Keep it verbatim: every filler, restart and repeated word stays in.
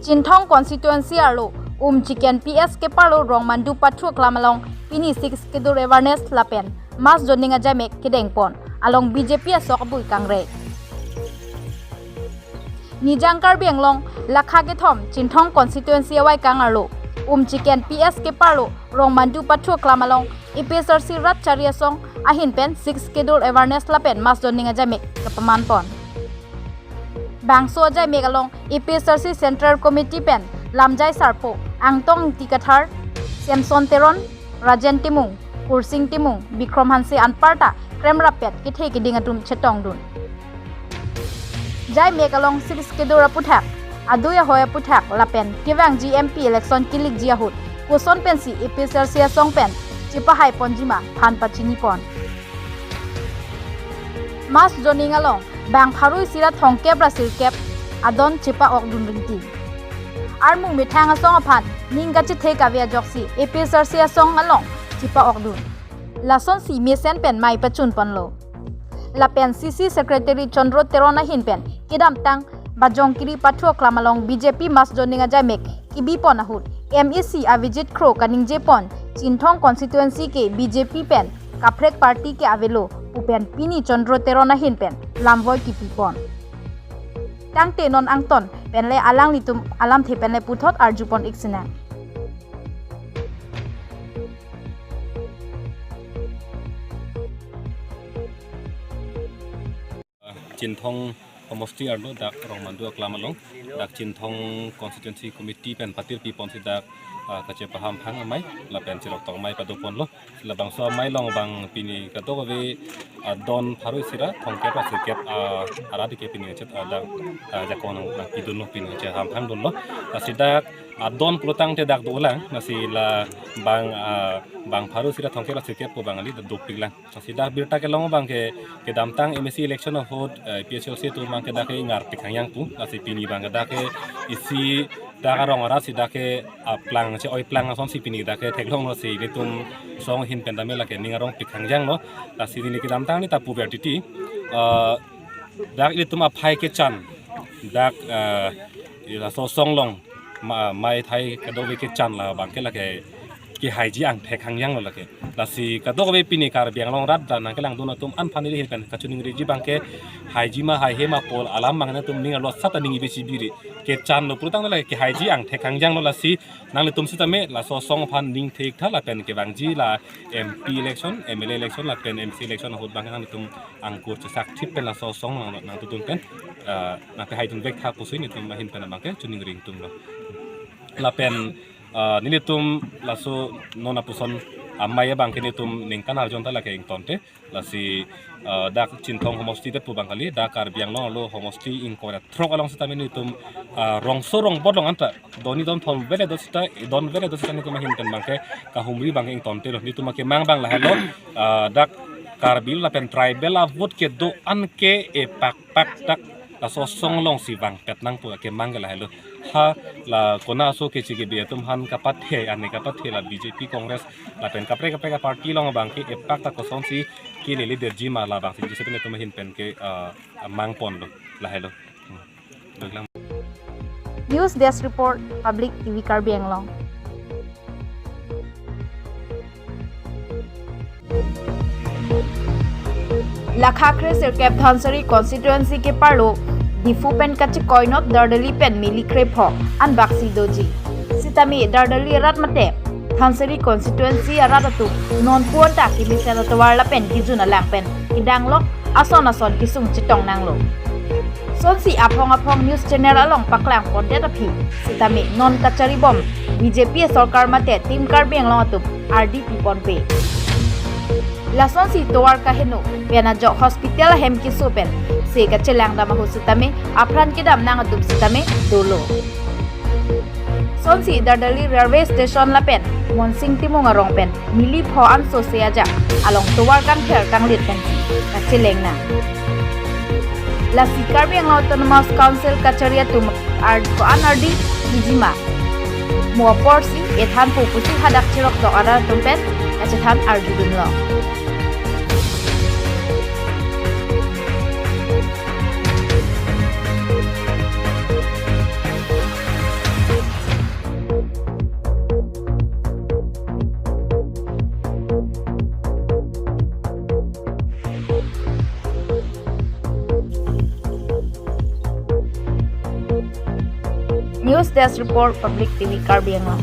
Chinthong constituency arlo Umchiken P S keparlo Rongmandu pathu aklam along pini Sixth Schedule awareness lapen mass joining ajaimek kedengpon along B J P asok abui kangre. Nijang Karbi Anglong lakha kethom Chinthong constituency avaikang arlo Umchiken P S keparlo Rongmandu pathu aklam along A P H L C rat chari asong ahin pen Sixth Schedule awareness lapen mass joining ajaimek kapamanpon. Bangso ajaimek along A P H L C Central Committee pen lamjai sarpo Angtong Ingti Kathar, Samson Teron, Rajen Timung, Kursing Timung, Bikrom Hanse anparta kremrappet kethe keding atum chetongdun. Jaimek along Sixth Schedule aputhak, adui ahoi aputhak lapen kevangji M P election kilikji ahut koson pensi A P H L C asong pen chepahaiponjima phan pachinipon. Mass joining along bang pharo isi ra thomkep ra sirkep adon chepa-okdun ringti. Armu methang asong aphan ning kachethek ave ajoksi A P H L C asong along chepa-okdun. Lasonsi mesen pen mei pachunponlo. Lapen C C Secretary Chandra Teron ahin pen kedamtang Bajongkiri pathu aklam along B J P mass joining ajaimek kebipon ahut M A C Avijit Kro kaningjepon Chinthong constituency ke B J P pen kaprek party ke avelo pu pen pini Chandra Teron ahin pen lamvoi kepipon. Tangte non angton penle alanglitum alamthe penle puthot arjupon ik sinang. Chinthong homosti arlo dak Rongmandu aklam along dak Chinthong constituency committee pen patir piponsi dak, ah, kachepaham phang amei lapen chirok tong amei padoponlo. Labangso amei along bang pini kadokave, ah, don pharo isi ra thomkep ra sirkep, ah, arat ke pini chet, ah, dak, ah, jakong nang pidunlo pini cheham phangdunlo. Lasi dak adon pulotangte dak dolang, lasi la bang, ah, bang pharo isi ra thomkep ra sirkep pu bang kali dak dopiklang. Lasi dak birta kelong abang ke kedamtang M A C election ahut, eh, A P H L C atum abang ke dak ke ngarpik hangyang pu. Lasi pini abang ke dak ke isi dak arong arat si dak ke aplang che-oiplang asonsi pini dak ke theklonglo, lasi nelitum asong ahin pen tame lake ning arongpik hangyanglo. Lasi neli kedamtang neli ta puver titi. Eh, dak nelitum aphai kechan dak, eh, laso asong along ma-, mei thai kadokave kechan la abang ke lake kehaiji angthek hangyanglo lake. Lasi kadokave pini Karbi Anglong rat dan nangkelangdun atum aphan neli ahin pen kachiningriji abang ke haiji ma haihe ma pu alam abang nangtum ning arlo sat aning ibe chibiri. Kechanlo pulotangte lake kehaiji angthek hangyanglo, lasi nanglitum sitame laso asong aphan ning thektha lapen kevangji la M P election, M L A election lapen M C election ahut abang nangtum angkur chesak thip pen laso asong nang, nangtutun pen, ah, nangpehaidun vektha pusi nelitum ahin pen abang ke chiningri ingtunglo. Lapen, ah, nelitum laso non apuson amei abang ke nelitum ningkan arjon ta lake ingtonte. Lasi, ah, dak Chinthong homosti det pu abang kali, dak Karbi Anglong arlo homosti ingkoi ra throk along sitame nelitum, ah, rongso rongbot along anta don ni don thom vele do sita, don vele do sita nelitum ahin pen abang ke kahumri abang ke ingtontelo. Nelitum akemang abang lahelo, ah, dak Karbi lapen tribal a-vote kedo-an ke epakpak dak laso asong alongsi vangpet nang pu akemang ke lahelo. Ha la kona aso kechi kebe atum aphan kapathe, ane kapathe la B J P, Congress lapen kaprek kaprek a-party along abang ke epak ta kosonsi kelele detji ma labangsi jisepin atum ahin pen ke, ah, mangponlo lahelo. Hmm. Doglang. News Desk Report, Public T V Karbi Anglong. Lakha kre sirkep Dhansiri constituency keparlo Diphu pen kachikoinot Dardali pen mili krepho anbaksi doji. Sitame Dardali arat mate Dhansiri constituency arat atum nonpu anta kemesen atovar lapen kejun alang pen kedang lok ason ason kesung chetong nanglo. Sonsi aphong aphong news channel along paklangpondet aphi sitame non kacharibom B J P sorkar mate Team Karbi Anglong atum ardi piponpe. Lasonsi tovar kaheno pen ajok hospital ahem keso pen se kachelang dam ahut sitame apran kedam nang atum sitame dolo. Sonsi Dardali railway station lapen Monsing Timung arong pen mili pho anso se ajak along tovar kangther kanglit pensi kacheleng nang. Lasi Karbi Anglong Autonomous Council kachari atum ar ko-an ardi piji ma, mo aporsi ethanpo pusi hadak chirok dok arat atum pen kachethan arjudunlo. News Desk Report, Public T V Karbi Anglong.